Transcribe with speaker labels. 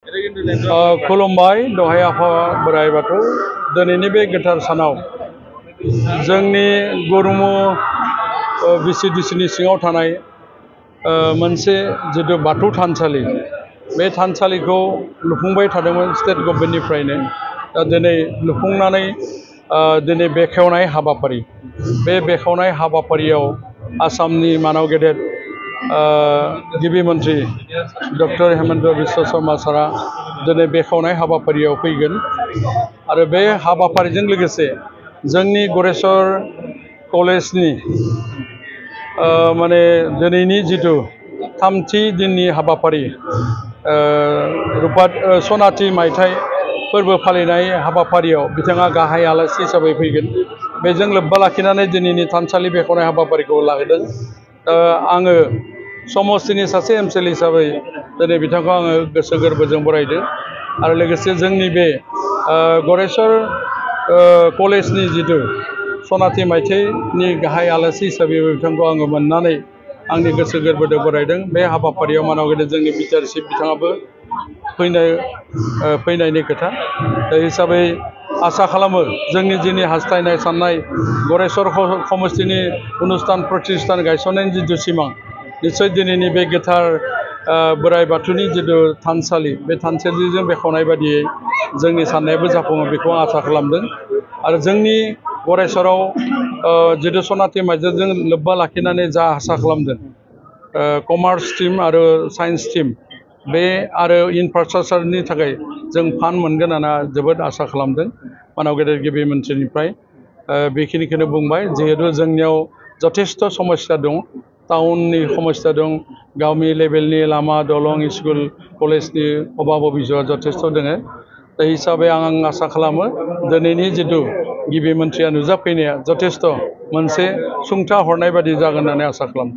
Speaker 1: खुलुमबाय दहाय आफा बोराइ बाथौ दिनैनि बे गोथार सानाव जोंनि गुरुमु VCDCनि सिङाव थानाय मोनसे जितु बाथौ थानसालि बे थानसालिखौ लुफुंबाय थादोंमोन स्टेट गभर्नमेन्टनिफ्रायनो दा दिनै लुफुंनानै दिनै बेखेवनाय हाबाफारि बे बेखेवनाय हाबाफारियाव आसामनि मानाव गेदेर गिबि मन्त्रि डक्टर हेमन्त बिश्व शर्मा सारा दिनै बेखेवनाय हाबाफारियाव फैगोन आरो बे हाबाफारिजों लोगोसे जोंनि गरेस्वर कलेजनि माने दिनैनि जितु थामथि दिननि हाबाफारि सनाथि मायथाइ फोरबो फालिनाय हाबाफारियाव बिथाङा गाहाय आलासि हिसाबै फैगोन बेजों लोब्बा लाखिनानै दिनैनि थानसालि बेखेवनाय हाबाफारिखौ लादों आङो समस्तिनि सासे MCL हिसाबै दिनै बिथांखौ आङो गोसो गोरबोजों बरायदों आरो लोगोसे जोंनि बे गरेस्वर कलेजनि जितु सनाथि मायथाइनि गाहाय आलासि हिसाबै बिथांखौ आङो मोननानै आंनि गोसो गोरबोजों बरायदों बे हाबाफारियाव मानाव गेदेर जोंनि BTR चिफ बिथाङाबो फैनायनि खोथा हिसाबै आसा खालामो जोंनि जिनि हास्थायनाय साननाय गरेस्वर समस्तिनि अनुस्थान प्रतिष्ठान गायसननायनि जितु सिमां निश्चय दिनैनि बे गोथार बोराइ बाथौनि जितु थानसालि बे थानसालिजों बेखेवनाय बादियै जोंनि साननायाबो जाफुङो बेखौ आं आसा खालामदों आरो जोंनि गरेस्वराव जितु सनाथि मायथाइजों लोब्बा लाखिनानै जा आसा खालामदों कमार्स स्ट्रिम आरो साइन्स स्ट्रिम बे आरो इनफ्रास्ट्राक्चारनि थाखाय जों फान्ड मोनगोन होनना जोबोद आसा खालामदों मानाव गेदेर गिबि मन्थ्रिनिफ्राय बेखिनिखौनो बुंबाय जिहेतु जोंनियाव जथेस्थ समस्या दं टाउननि समस्या दं गामि लेभेलनि लामा दलं स्कुल कलेजनि अभाब अभिजोगआ जथेस्थ दङ दा हिसाबै आं आसा खालामो दिनैनि जितु गिबि मन्थ्रिया नुजाफैनाया जथेस्थ मोनसे सुंथा हरनाय बादि जागोन होननानै आसा खालामो।